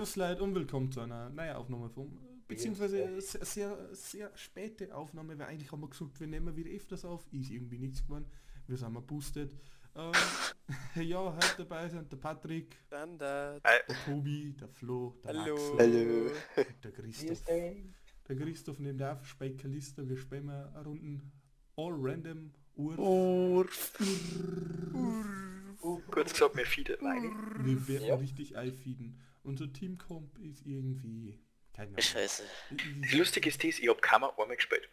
Servus Leute und willkommen zu einer neuen Aufnahme vom, beziehungsweise sehr, sehr, sehr späte Aufnahme, weil eigentlich haben wir gesagt, wir nehmen wieder öfters auf, ist irgendwie nichts geworden, wir sind mal boosted. Ja, heute dabei sind der Patrick, Standard. der Tobi, der Flo, der Hallo. Axel, Hallo. und der Christoph. Der Christoph nimmt auf Speicherliste, wir spielen mal eine Runden All Random Urf. Urf. Kurz gesagt, mir feedet meine. Wir werden Ja. richtig einfeeden. Unser Teamcomp ist irgendwie... Keine Ahnung. Scheiße. Das Lustige ist das, ich hab keiner einmal gespielt.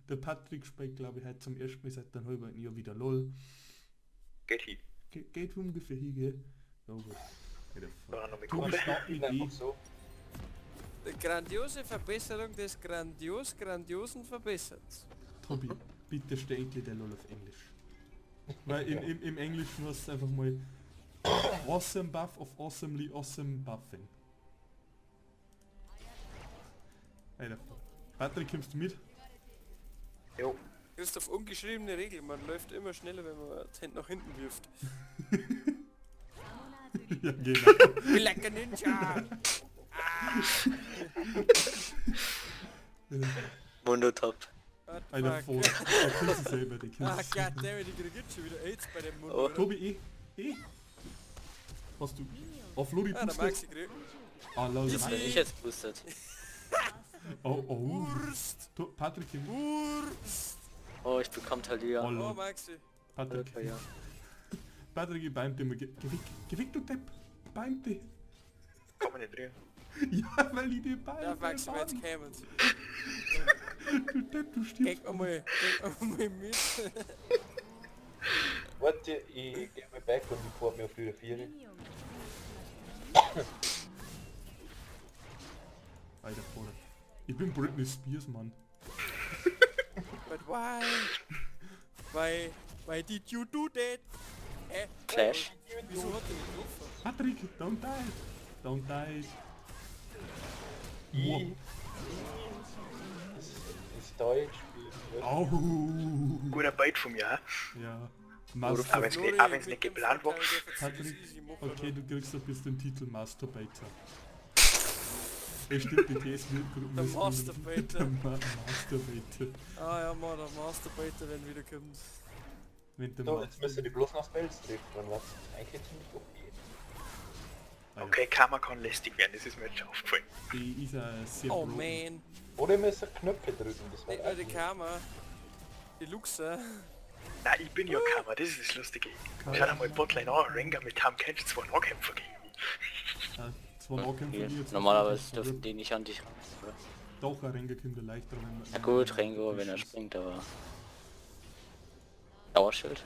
Der Patrick spielt, glaube ich, heute zum ersten Mal seit einem halben Jahr wieder LOL. Geht hin. Geht ungefähr hin, gell? Ja gut. Alter, fuck. Da noch mit Tobi, Kaffee. start mit E. so. Die grandiose Verbesserung des grandios grandiosen Verbesserns. Tobi, bitte stell endlich der LOL auf Englisch. Weil im Englischen hast du einfach mal Awesome Buff of Awesomely Awesome Buffing. Alter, fuck. Patrick, kommst du mit? Jo. Christoph, ungeschriebene Regel, man läuft immer schneller, wenn man die Hände nach hinten wirft. Ja, genau. Be like a Ninja! Mundotop. What the Alter, fuck? voll. Der kennt sich selber, der kennt Ah, sich selber. goddammit, ich krieg jetzt schon wieder AIDS bei dem Mund. Oh. oder? Tobi, E. E. Hast du... Oh, Flori Ah, der boostet. Maxi kriegt. Ah, lol, der Easy. Maxi. Ich jetzt boostet. Oh, oh. Wurst! Patrick, Wurst! Oh, ich bekomme Thalia. Oh, Oh, lol. Maxi. Patrick. Ja. Patrick, ich beim dir. Geh weg, geh weg, du Depp. Beim dir. Kann man nicht rühren. Ja, weil ich dir beim Ja, Maxi, wir jetzt kämen. Du Depp, du stirbst. Geh mal, geh mal mit. Warte, ich geh mal back und ich port mir auf wieder 4. Alter, Vater. Ich bin Britney Spears, Mann. But why? Why? Why did you do that? Hä? Clash. Wieso hat er mich getroffen? Patrick, don't die. Don't die. Ich... Das ist Deutsch spielen. Au. Guter Bite von mir, auch. Ja. Aber Master wenn's nicht, auch wenn's nicht geplant war. Patrick, okay, du kriegst doch jetzt den Titel Masturbator. Ja, stimmt, die TS wird Der Masturbator. Der Masturbator. Ah ja, Mann, der Masturbator, wenn wieder kommt. Wenn der So, jetzt müssen die bloß noch Spells treffen, dann war's eigentlich ziemlich okay. Alter, Okay, Karma kann lästig werden, das ist mir jetzt schon aufgefallen. Die ist ja sehr Oh broken. man, Oder ihr müsst Knöpfe drücken, das nicht war nur die Karma. Die Luxa. Nein, ich bin ja Karma, das ist das Lustige. Schau dir mal Botlane an, Rengar mit Tam Kench, zwei Nahkämpfer gegen mich. Ja, zwei Nahkämpfer, Okay. die jetzt Normalerweise dürfen die nicht an dich ran. oder? Doch, ein Rengar kommt ja leichter, wenn man... Na gut, Rengo, wenn er springt, aber... Dauerschild.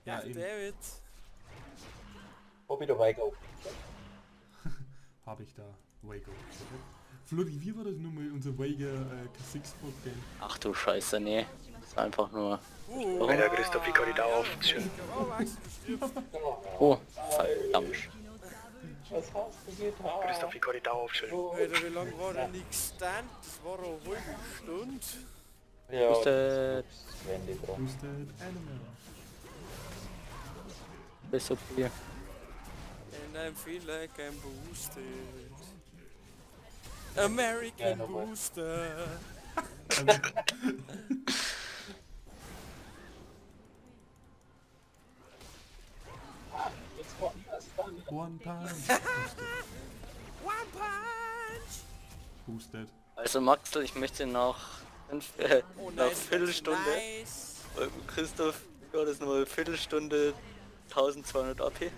Ja, Ja, eben. David. Hab ich da Weiger auf. Habe ich da Wago. Flori, wie war das nun mal unser Wager K6-Bot Game? Ach du Scheiße, nee. Das war einfach nur... Oh, Alter, Christoph, ich kann die Dauer aufziehen. Oh, Maxi, du stirbst. Oh, verdammt. Was hast du getan? Christoph, ich kann die Dauer aufschalten. Alter, wie lange war der nicht gestunt? Das war eine halbe Stunde. Ja, Boosted. das ist Wendy dran. Boosted Animal. Bist okay. And I feel like I'm boosted. American Ja, nochmal. Booster. Jetzt kommt das dann. One Punch. One Punch! Boosted. Also Maxel, ich möchte noch Oh, nach nice, Viertelstunde... Nice. Christoph, wie war das nochmal? Viertelstunde 1200 AP?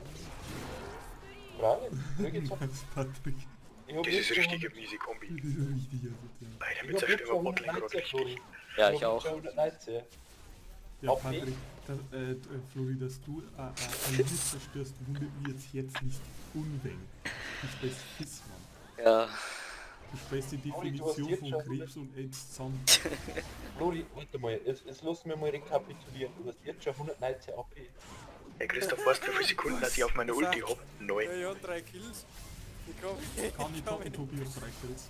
Frage, drück jetzt auf. Das Patrick. Ich hab Das jetzt ist schon richtige miese Kombi. Das ist richtig asozial. Alter, Ich mit hab zerstören jetzt wir schon Botlane gerade 119, richtig. Flori. Ja, hab ich auch. jetzt schon 119. Ja, Auf Patrick, das, Flori, dass du ein Lied zerstörst, wundert mich jetzt nicht unwenig. Du spielst Fiss, Mann. Ja, Du spielst die Flori, du hast Definition jetzt von schon Krebs und AIDS zusammen. Flori, warte mal, jetzt lass mir mal rekapitulieren. Du hast jetzt schon 119 AP. Hey Christoph, weißt du, wie viele Sekunden dass ich auf meine Ulti hab? 9. Ja, ja, 3 Kills. Ich komm, Kann ich toppen, Tobi auf 3 Kills.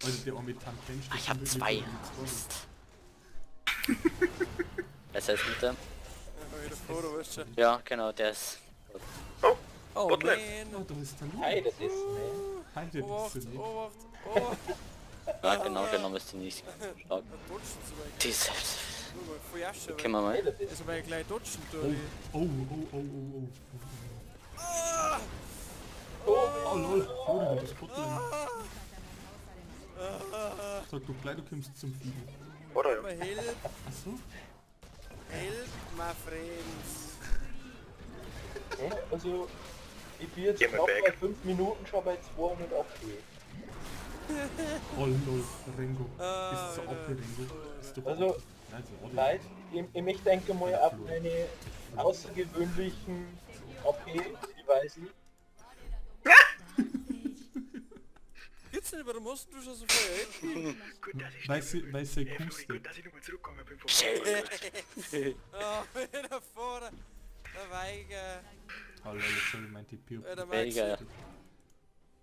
Also der arme Tank Kench, Ah, ich hab 2. Mist. Was heißt mit dem? Ja, wieder vor, du weißt schon. Ja, genau, der ist... Oh, Oh Botlane. man. Oh, da ist Talia. Hi, das ist, ne? Hi, das Obacht, ist nicht. Obacht, Obacht. Ja, genau genommen ist die nicht stark. Da dodgen sie mal. Die ist... Nur mal voll Asche, Können wir Hey, mal. das ist. Also mal gleich dodgen, Oh, du. oh, oh, oh, oh, oh. Oh lol, Flori wird das Botlane. Sag doch gleich, du kommst zum Fliegen. Oder ja. Mal help, Achso? help my friends. Hä? Also, ich bin jetzt Geh mal knapp bei back. 5 Minuten schon bei 200 AP. Oh lol, Rengo. Ah, Ist das Alter. AP Rengo? Ist doch Also, AP. Nein, das ist AD. Leute, ich möchte denke mal auf meine außergewöhnlichen AP hinweisen. Gibt's nicht, warum hast du schon so viel Help? Gut, dass ich Weil sie, weil sie Hey, Flori, Kunst gut, dass ich nochmal zurückgekommen bin. vom Oh, wieder vorne. Der Weiger. Oh lol, sorry, mein TP. Alter, Maxi. Mega.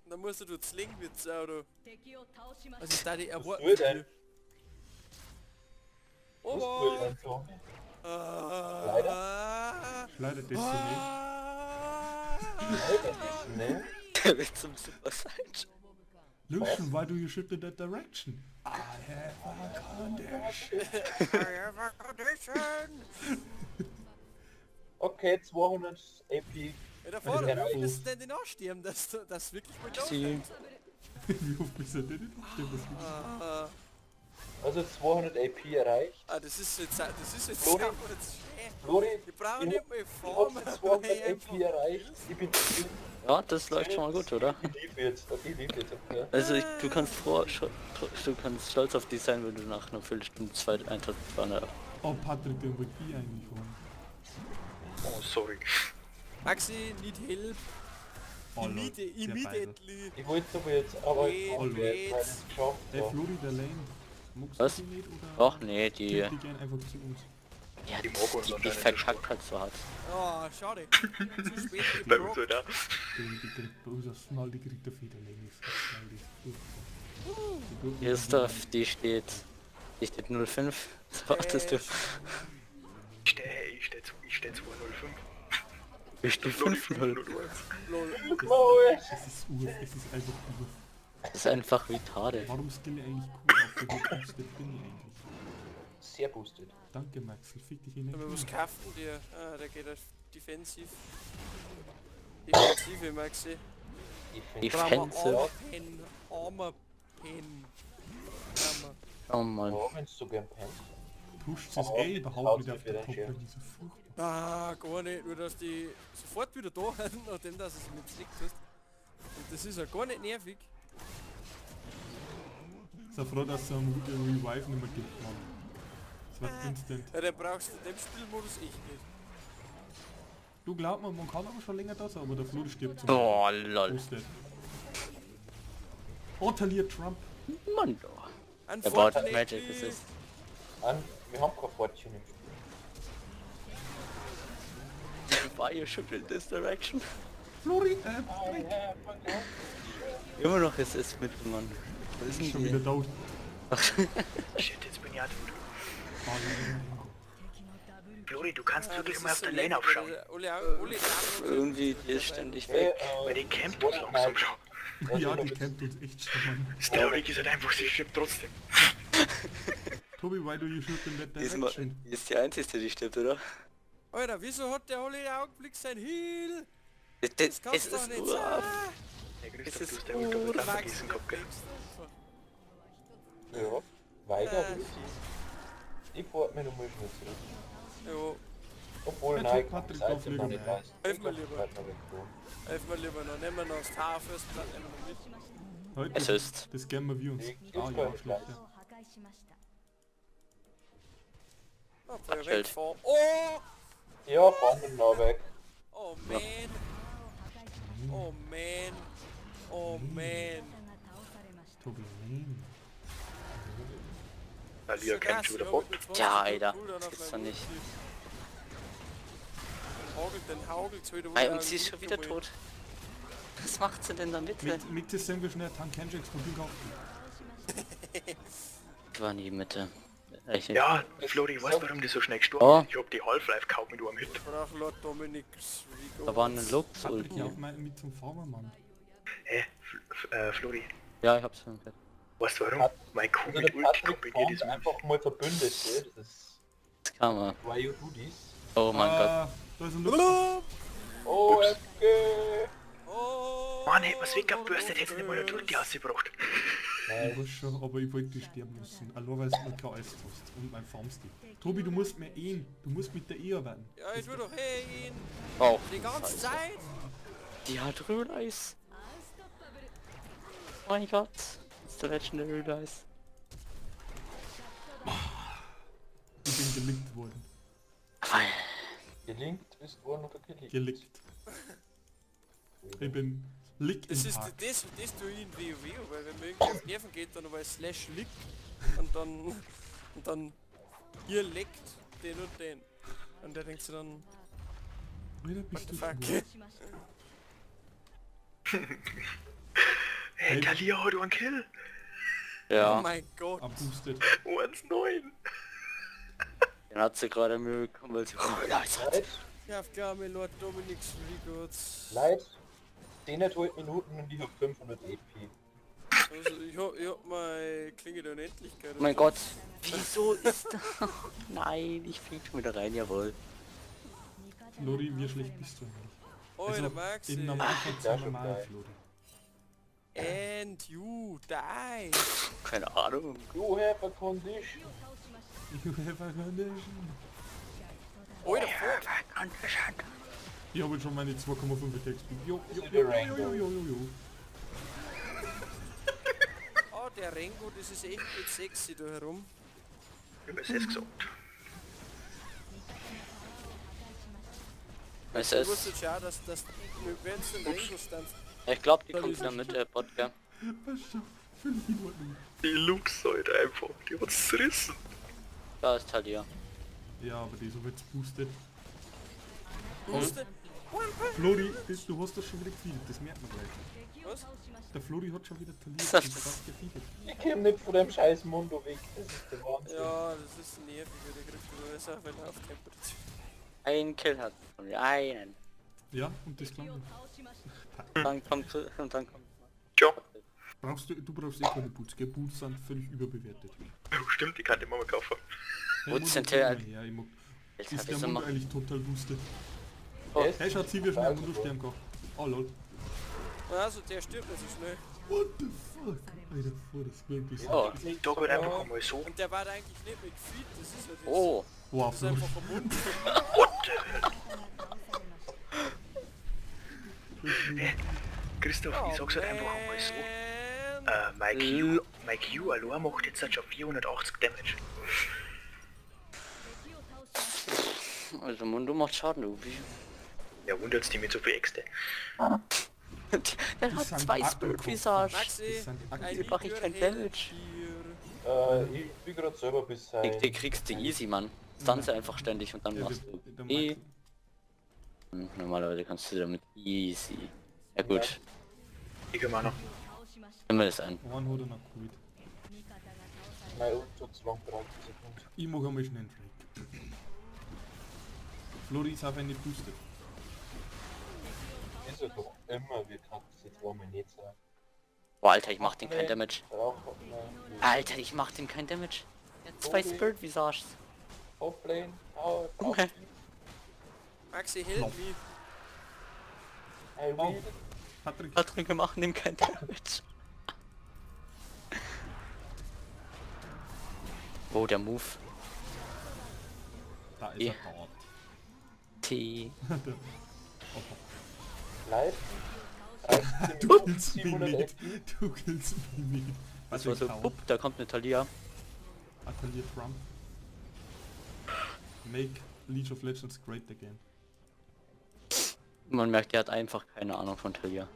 Da musst du zwingen mit dem Auto. Was ist da die erwarten? Was soll denn? Oh, Was soll denn so? Leider. Leider das so nicht. Hey, das ist, ne? Der wird zum Super Saiyan. Lucian, why do you shoot in that direction? I have a condition. Condition. Okay, 200 AP. Da vorne, Alter, wie ist denn den aussterben, dass du das wirklich mal da Sie. Wie oft bist du denn nicht aufstehen? Das gibt's Ah, Also 200 AP erreicht. ah, das ist jetzt Flori? aber jetzt schön. Flori, Ich brauche ich nicht mehr ich hab Form. jetzt 200 AP erreicht. Ich bin ich Ja, das läuft schon mal gut, oder? lief jetzt. Ich lief jetzt, okay. Also ich, du kannst froh, du kannst stolz auf dich sein, wenn du nach einer Viertelstunde 1200 Oh Patrick, den wollte ich eigentlich holen. Oh, sorry. Maxi, need help. Oh, lol, der Beidel. Immediately. Ich wollte aber jetzt, aber Wait, ich wait. weil ich es geschafft Hey habe. Flori, der Lane. Magst Was? du die nicht oder? Ach nee, die, Die, die gehen einfach zu uns. ja, Die mag uns die, die anscheinend so verkackt halt so hart. Oh, schade. Zu spät Bei uns gebrockt. halt auch. Die, die kriegt bei uns aufs Maul, die kriegt der Feder Lane. Ist aufs Maul, die ist furchtbar. Die tut mir Hier ist leid. da, die steht 05. Was wartest du? Ich steh, ich steh 205. Ich stehe Flori 5-0. 501. Lol. Maul! Es ist Ur, es ist einfach Ur. Das ist einfach retarded. Warum skill ich eigentlich cool auf? Wie boosted bin ich eigentlich? Sehr boosted. Danke Maxel, fick dich in den Aber was Knie. kaufen dir? Ah, der geht auf Defensive. Defensive, Maxi. Defensive. Armer Pen. Armer Pen. Armer. Oh Mann. Ja, wenn du so gern pennst. Pusht es Aber eh überhaupt nicht auf wieder der Top, schön. weil die so furchtbar. Ah, gar nicht. Nur dass die sofort wieder da sind, nachdem dass es mit zurück tust. Und das ist ja gar nicht nervig. Sei froh, dass es einen Revive nicht mehr gibt, Mann. Das war instant. Ja, den brauchst du in dem Spielmodus echt nicht. Du glaub mir, man kann aber schon länger da sein, aber der Flori stirbt zum Oh lol. Boosted. Oh, Talia Trump. Mann. oh. Der baut Unfortunately, Magic Assist. An, wir haben kein Fortune im Spiel. Why you shoot in this direction? Flori, Patrick. Immer noch ist es mit, Mann. Wo ist Ist schon denn wieder die? tot. Shit, jetzt bin ich auch tot. Oh, ja, Flori, du kannst Ah, wirklich das mal ist auf so der Lane nervig, aufschauen. weil der Oli, Oli, Irgendwie, die ist ständig Hey, weg. Weil die campt uns langsam schon. ja, die campt uns echt schon, Mann. Das Traurige ist halt einfach, sie stirbt trotzdem. Tobi, why do you shoot in that Die ist, immer, direction? die ist die einzige, die stirbt, oder? Alter, wieso hat der Oli im Augenblick sein Heal? Das, Das kann's es doch ist nicht nur sein. Ja, Es Christoph, ist du hast der Ult aber gut. dann Max, vergessen gehabt, gell? Ja, weiter Ulti. Ich fahr mir nochmal schnell zurück. Jo, Obwohl, Ja, nein, ich Patrick, kann auf das Item noch nicht Lüge. leisten. Helf mir Ich lieber. bleib noch weg, helf mir lieber noch. Nehmen wir noch das Tar First Blood, nehmen wir noch mit. Heute, Es ist. Das gönnen wir uns. Ich- Ah, ich ja, kann Arschlöcher. 破壊しました。 Oh, voll Schild. wegfahren. Oh! Ja, fahren wir noch weg. Oh man! Oh man! Oh man! が倒されました。 Tobi, nein. Talia So campt krass, schon wieder ich hab Bot. mit 20 Ja, Alter, Cooldown das auf gibt's meinem doch nicht. Ulti. Hagelt den Hagel zu wieder Hey, und sie ist schon wieder tot. Was macht sie denn da bitte? Mit das sehen wir schnell Tank Kendricks von Ding auf. Ich war nie Mitte. Echt nicht. Ja, Flori, weißt du, warum die so schnell gestorben Oh. ist? Ich hab die Half-Life gekauft mit einem Hit. Brauch Lord Dominic's Rigo. Da war eine Lux Patrick, Ulti. auf mein, mit zum Farmermann. Hä? Flori, Ja, ich hab's schon gehört. weißt du warum? Pat- Mein Q Also mit der Ulti Patrick kombiniert farmt ist einfach mal Verbündete. Das ist Das kann man. why you do this. Oh mein Gott. Ah, da ist ein Lux. Oh, FG! Oh, Mann, hätte man's weggeburstet, hätte ich nicht mal eine Ulti ausgebracht. Ich weiß schon, aber ich wollte dich sterben lassen. Allein weil es mir kein Eis kostet und mein Farmstick. Tobi, du musst mir eh, du musst mit der E arbeiten. Ja, ich will doch hey ihn. Oh. Die ganze Scheiße. Zeit. Die hat Rühleis. Oh mein Gott. Das ist der Legendary Rühleis. Ich bin gelickt worden. Weil. Gelingt ist worden oder gelegt? Gelickt. Ich bin lick Das im ist Park. das tue ich in WoW, weil wenn mir irgendwie auf Nerven geht, dann aber slash lick und dann hier leckt den und den. Und der denkt sich dann, Alter, what bist the du fuck? schwul? しました Hey, Thalia hat einen Kill. Oh Ja, mein Gott. Abboosted. 1-9. dann hat sie gerade Mühe bekommen, weil sie Rühleis hat. Leid, Ich hab klar mir Lord Dominic's Records. Leid, 10,5 Minuten und ich hab 500 AP. Also ich hab meine Klinge der Unendlichkeit. Oh mein Gott. Wieso ist da... Nein, ich flieg schon wieder rein, jawohl. 味方が Flori, wie 倒さ schlecht れまし bist du eigentlich? Oh, Also, der Maxi. im Normalfall Ja, zu schon normal, geil. Flori. And you die. Keine Ahnung. You have a condition. た倒しました You have a condition. Alter, fuck. Ich habe jetzt schon meine 2,5 Attack Speed. Jo, jo, jo, jo, jo, jo, jo, jo. Oh, der Rengo, das ist echt nicht sexy da herum. Ich hab es gesagt. Es Ich wusste ist... schon, dass wenn es den Rengo stand. Ich glaube, die kommt wieder mit, Bot, gell? Passt schon. Völlig in Ordnung. Die Lux halt einfach, die hat's zerrissen. Da ist Thalia. Ja, aber die ist aber jetzt boosted. Wusste? Flori, das, du hast das schon wieder gefeedet, das merkt man gleich. 敵を Was? 倒しました Der Flori hat schon wieder Thalia Das ist- das gefeedet. Ich komm nicht von dem scheiß Mundo weg. Das ist der Wahnsinn. Ja, das ist nervig, weil der kriegt wieder alles auf einen Auftempo dazu. Ein Kill hat sie von mir. Einen. Ja, und das 敵 klang. を倒しました Dann kommt und dann kommt. Tja, Brauchst du, du brauchst eh keine Boots, gell? Boots sind völlig überbewertet. oh, stimmt, die kann ich immer mal kaufen. Hey, Boots Mundo, sind komm ja- mal her, ich mag, Jetzt ist hab der ich so Mundo machen. eigentlich total boosted? Oh. Der ist Hey, schaut sie, wie schnell total Mundo super. sterben kann. Oh lol. Also der stirbt nicht so schnell. What the fuck? Alter, vor, das ist wirklich so. Oh. Da geht einfach einmal so. Und der war da eigentlich nicht mit Feed, das ist ja das. Oh. Wow, Das ist Flori. einfach ein Mund. What the hell? Christoph, ich sag's halt einfach einmal so. Man. Mein Q allein macht jetzt halt schon 480 Damage. 敵を倒しました Also Mundo macht Schaden irgendwie. Ja, wundert's die mit so viel Äxte. Der hat sind zwei Aktenkopf. Spirit Visage. Maxi, Das sind I Akten. need Mach ich your kein help Damage. here. Ich bin gerade selber bis Die, sein. die kriegst du easy, Mann. Stun sie einfach ständig und dann Ja, machst der- du der E. Max- Normalerweise kannst du damit easy. Ja gut, Ich komm auch noch. 倒しました nehmen wir das ein. One hat er noch geholt. 味方が倒され Mein Ult hat zu lang gebraucht, diese Sekunde. Ich mag einmal schnell einen Drake. Flori ist auf eine boosted. Ist er doch immer, wir kann es jetzt einmal nicht sein. Boah, Alter, ich mach den kein Damage. Braucht man. Alter, ich mach dem kein Damage. Er hat zwei Spirit Visages. Toplane, oh, Okay. Maxi, help me. I Oh. will. Patrick, Patrick, wir machen dem kein Damage. Oh, der Move. da ist Ja. er tot. T. Live. 13 Du Minuten, killst mich 700 nicht. AP. Du killst mich nicht. Das war so, Patrick, bupp, da kommt eine Thalia. Atelier Trump. Make League of Legends great again. Man merkt, der hat einfach keine Ahnung von Thalia.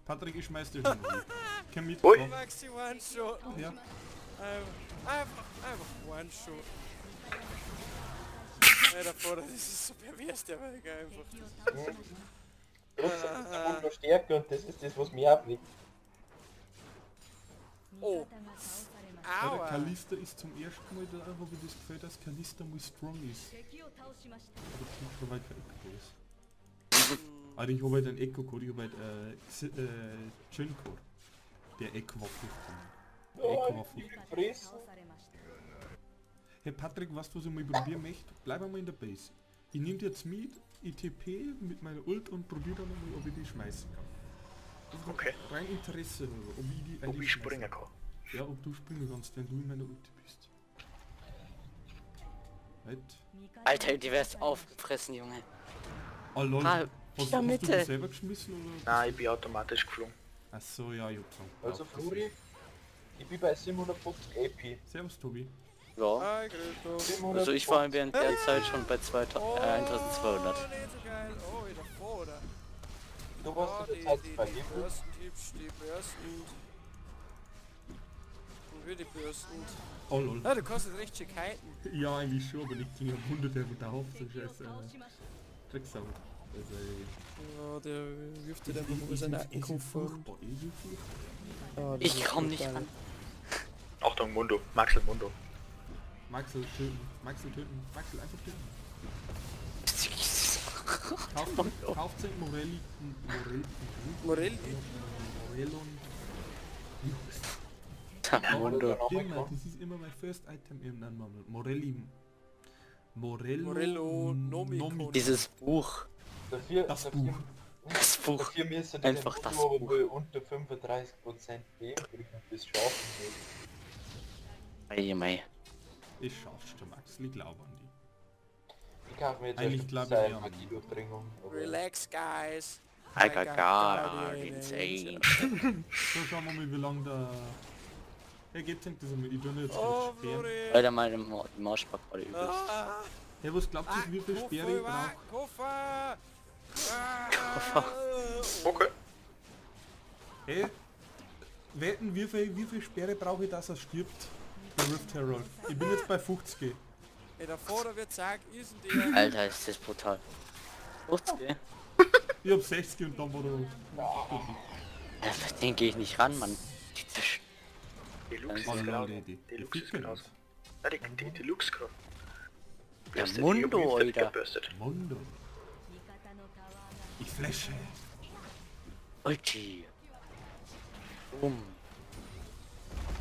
Patrick, ich schmeiß dir schon mal. Komm mit. Ui. komm. Maxi, One Shot. Ja. Einfach, einfach One Shot. Alter, Vater, das ist so pervers, der Weg einfach. 敵を倒しました Trotzdem ist der Mundo stärker und das ist das, was mich abregt. 味 Oh. Ja, der Aua. Kalista ist zum ersten Mal da, wo mir das gefällt, dass Kalista mal strong ist. Aber das schon, weil kein Echo ist. Aber ich habe halt einen Echo Code, ich habe halt Jin Code. Der Echo war furchtbar. Der Echo war Oh, ich furchtbar. bin gefressen. Hey Patrick, weißt du, was ich mal probieren möchte? Bleib einmal in der Base. Ich nehme dich jetzt mit, ITP mit meiner Ult und probiere dann einmal, ob ich die schmeißen kann. Okay. Rein Interesse, halber, ob ich die Ob eigentlich ich schmeißen springen kann. Ja, ob du springen kannst, wenn du in meiner Ulti bist. Right. Alter, die wärst aufgefressen, Junge. Oh lol. Ah, hast, ja, hast du Mitte. dich selber geschmissen oder? Nein, ich bin automatisch geflogen. Ach so, ja, ich hab's schon. Also Ja, Flori, ich bin bei 750 AP. Servus Tobi. Ja. Hi, Grüß Also ich war während der Zeit schon bei 2000, Oh, 1200. nicht so geil. Oh, wieder vor, oder? Du warst Oh, in der Zeit die, bei die wie viel? Bürsten, hübsch, die Bürsten. Und wir die Bürsten. Oh lol. Ja, du kannst jetzt recht schick halten. Ja, eigentlich schon, aber nicht gegen ein Wunder, der da auf so scheiße. Drecksau. Also, Ja, der wirft dir es einfach über ist- seinen es ist Koffer. furchtbar, es ist furchtbar. Ah, das Ich ist komm nicht brutal. ran. Achtung, Mundo. Maxel Mundo. Maxel töten, Maxel töten, Maxel einfach töten. Kauft, kauft sich Morelli, Morelli, Morelli? Morellon. Wie heißt Der Mundo. Immer, das ist immer mein First Item im Namen. Morelli. Morello. Morello Nomicon. Dieses Buch. Dafür, Das dafür, Buch. Das Buch. Dafür müsste der Einfach das Mundo aber Buch. wohl unter 35% B bringen, bis schaffen wird. Mei, mei. Ich schaff's schon, Maxel, ich glaube an dich. Ich kaufe mir jetzt Eigentlich erst glaub ich seine ja. Magiedurchdringung. aber- Relax, guys. I got Guardians Angel. So, schauen wir mal, wie lange der... Hey, gebt ihm das einmal, ich tue jetzt Oh, oh, sperren. Flori. Alter, meine Marschback gerade übelst. Ah, Hey, was glaubt ah, ihr, wie viel Sperre ich Koffer, brauche? Koffer. Ah. Okay. Hey, wetten, wie viel Sperre brauche ich, dass er stirbt? Der Rift Herald. Ich bin jetzt bei 50. Ey, der Vater wird sagen, ist denn der? Alter, ist das brutal. 50? Ich hab 60 und dann war der... Ja, den gehe ich nicht ran, Mann. Die Zisch. Deluxe Oh, ist lol, genauso. die, die, die Deluxe ist ficken genauso. uns. Nein, die Deluxe gerade. Der Burstet. Mundo, Ich hab mich Alter. geburstet. Mundo. Ich flashe. Ulti. Boom.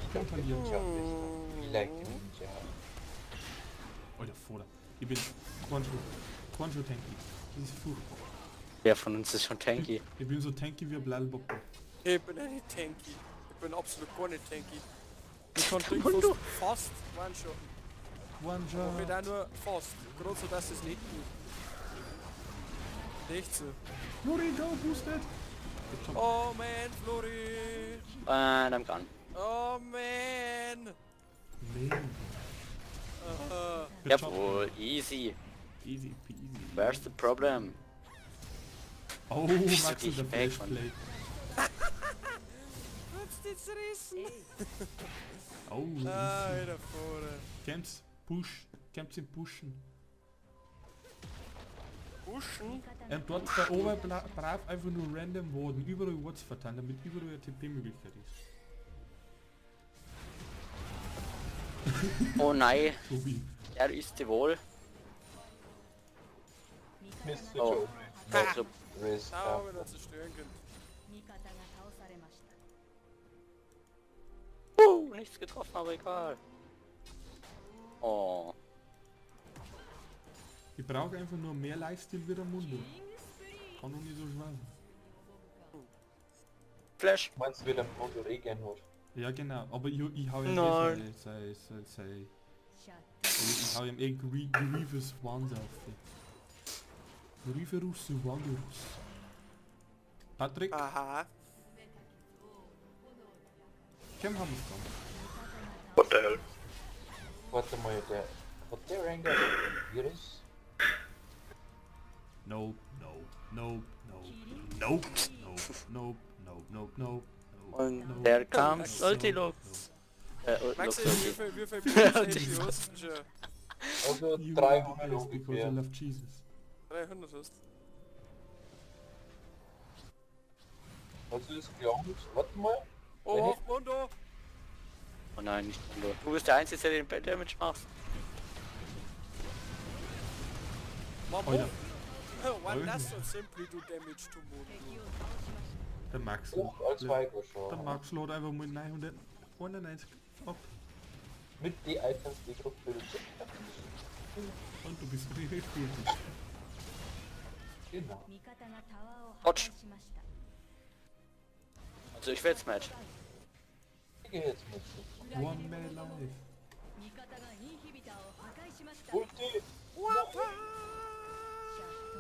Ich like die Ninja besser. Ich like die Ninja. Alter, Vater. Ich bin Quancho. Quancho tanky. Das ist furchtbar. Wer von uns ist schon tanky? Ich bin so tanky wie ein Blalbocko. Ich bin ja nicht tanky. Ich bin absolut gar nicht tanky. Ich kann Der Mundo. fast, fast one-shotten. One Aber shot. auch nur fast. Gerade so, dass es nicht tut. Echt so. Flori, go, boosted. Oh man, Flori! And I'm gone. Oh man! Man. Ah, Jawohl, easy. Easy peasy. Where's the problem? Oh, Wieso Maxel, geh ich der weg, Mann? Flashplay. Hat's dich zerrissen? Oh, Ah, easy. wieder vorne. Camps, push. Camps im Pushen. Pushen? Dort da oben brav einfach nur random Warden. Überall Wards verteilen, damit überall eine TP-Möglichkeit ist. Oh nein, Tobi. er ist die wohl. Mist, Oh. oh. Also, Risk. Da haben wir noch zerstören können. nichts getroffen, aber egal. Oh. Ich brauche einfach nur mehr Lifestyle wie der Mundo. Kann doch nicht so schwer sein. Flash. Meinst du, wie der Mundo Regen hat? Ja genau, aber ich hau ja Nein. eh sei, ich hau ihm eh Grievous Ones auf. Grievous Wanderus. Patrick, Aha. komm, haben wir's dann. What the hell? Warte mal, der... Hat der Rengar Iris? Nope, nope, nope, nope, nope, nope, nope, nope, nope, nope, Und nope, there comes nope, Ultilux. Max, Lux wie Ulti. viel, wie viel Ulti. hast du schon? Also You are the 300 best because I ungefähr. love Jesus. 300 hast. Also das gelangt. Warte mal. Oh, Mundo! Oh nein, nicht Mundo. Du bist der Einzige, der den Bad Damage macht. Mama. Alter. One Alter. does not simply do damage to Mundo. Der Max. Hoch als Weiger Der schon. Max lädt einfach mit 991 ab. Mit die Items, die ich gerade benutzt habe. Und du bist richtig gut. Genau. 味方がタワーを破 Autsch. 壊しました。 Also ich werde jetzt mad. Ich gehe jetzt mit. One man life. 味方がインヒビターを破壊しました。 Ulti!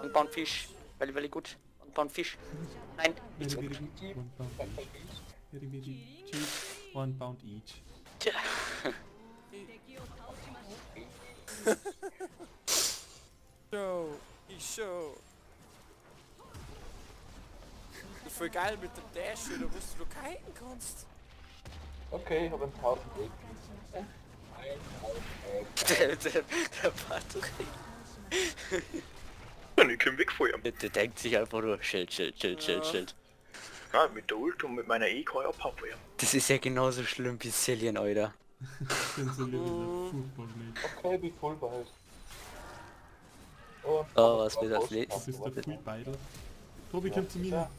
One Pound Fish. Very, very good. One Pound Fish. Nein, nicht Very, so very gut. good. One pound each. Very, very cheap. One pound each. Tja. 敵を倒しました。 Show, ich show. Voll geil mit dem Dash, da wusst du kiten kannst. Okay, ich habe 1000 AP. 1000 AP. Der Patrick. Ja, ich komm weg von ihm. Der denkt sich einfach nur Schild, Schild, Schild, Schild, Schild. Ja, mit der Ult und mit meiner E kann ich abhauen von ihm. Das ist ja genauso schlimm wie Cillian, Alter. Den so ja furchtbar schlecht. Okay, ich bin voll bald. Und Oh, was wird als Du bist der Full Beidel. Tobi, komm zu mir.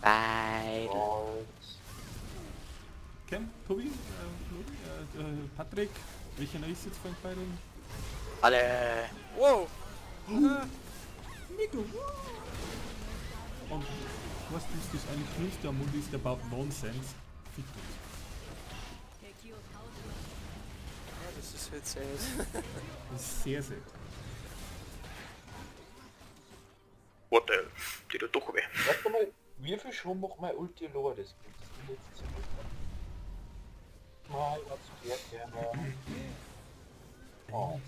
Beide. Komm, Tobi, Flori, Patrick. Welcher ist jetzt von beiden? Alle. Wow! Nico. Und was ist das eigentlich Schlimmste am Mund ist about Nonsense. Fick uns. 敵を倒しました。 Ja, das ist halt sad. Das ist sehr, sehr. What the hell? Die tut doch weh. Warte mal, wie viel schon macht mein Ulti Lore das gibt? Das bin jetzt ziemlich. Mal, was zu dir Oh,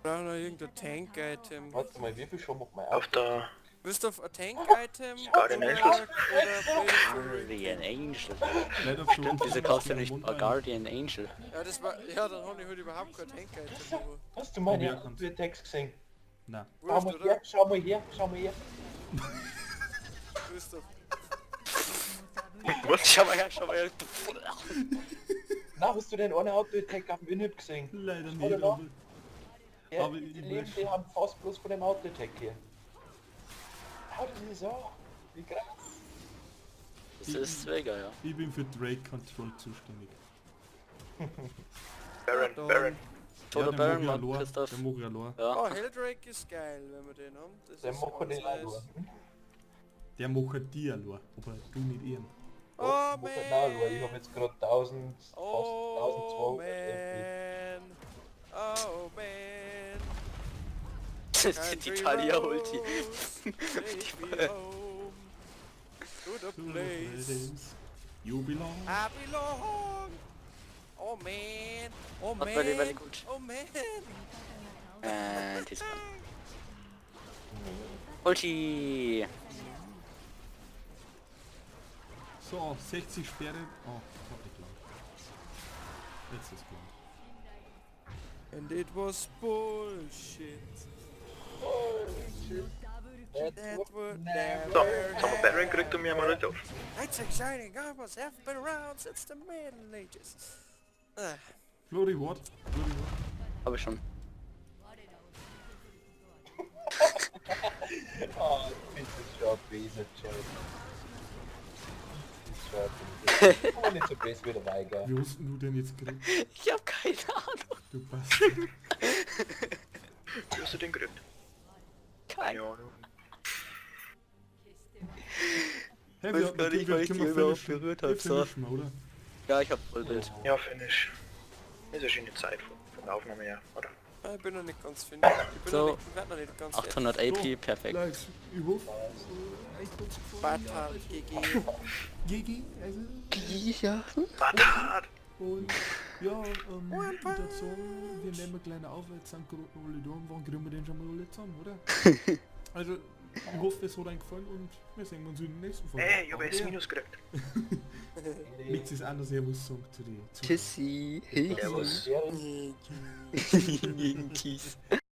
Brauchen noch irgendein Tank-Item. warte mal, wie viel schon macht mein Auf Ulti? der... Willst du auf ein Tank-Item? Guardian Angels. Oder Blade Guardian Angel. Leider Stimmt, Wieso kaufst du nicht a Guardian Angel? Ja, das war. Ja, dann hab ich halt überhaupt kein Tank-Item. aber- Hast du meine Ja, kannst. Ulti Attacks gesehen? Na, Schau Wurscht, mal oder? her, schau mal her, schau mal her. Christoph. Was? Schau mal her, schau mal her. Na, hast du den einen Auto-Attack auf dem Inhib gesehen? leider Oder nicht, noch? aber Ja, Aber die ich leben, weiß- die haben fast bloß von dem Auto-Attack hier. Hau das ist auch. Wie krass. Das ist Vega, ja. ich bin für Drake Control zuständig. Baron, Baron. Toter ja, Baron, der Mann, Lore, Christoph. der Moria Lore. Ja. Oh, Helldrake ist geil, wenn wir den haben. Das Der ist macht ganz den auch nice. nur. Der macht dir Lore, aber du nicht ihn. Oh, Macht den auch nur. Ich man. hab jetzt gerade 1000, fast Oh 1200 MP. man. Oh man. Das ist die Talia Ulti. roads, Take me home to the place You belong. I belong. Oh man. Oh Not very, very man. good. Oh man. And he's gone. Ulti! So, 60 Sperre. Oh, ich hab nicht gelangt. Jetzt ist gelangt. And it was bullshit. That would never So, jetzt haben wir Baron gekriegt und wir haben Ult auf. It's exciting. I was have been around since the Middle Ages. Ah, Flori, what? Flori, what? Hab ich schon. Ah, das ist schon ein böser Chat. Das ist schon ein böser. Aber nicht so böse wie der Weiger. Wie hast denn du denn jetzt gekriegt? Ich hab keine Ahnung. Du Bastard. Wie hast du den gekriegt? Keine Keine Ahnung. Hey, Weiß gar nicht, weil ich können die wir überhaupt finishen. berührt Wir hab, so. finishen, oder? Ja, ich hab Vollbild. Ja, Finish. Ist eine schöne Zeit von der Aufnahme her, oder? Ich bin noch nicht ganz fertig. Ich bin So. noch nicht, ich werd noch nicht ganz fertig. 800 AP, perfekt. Leute, ich hoffe, euch hat's gefallen. Bata, GG. GG, also Ja. Batat! und ja, ich würde sagen, wir nehmen gleich auf, jetzt sind gerade noch alle da und wann kriegen wir den schon mal alle zusammen, oder? Also, ich hoffe, es hat euch gefallen und wir sehen uns in der nächsten Folge. Ey, ich hab Danke. S minus gekriegt. Nichts ist anders, ich muss sagen zu dir. Tschüssi. Servus. Tschüss.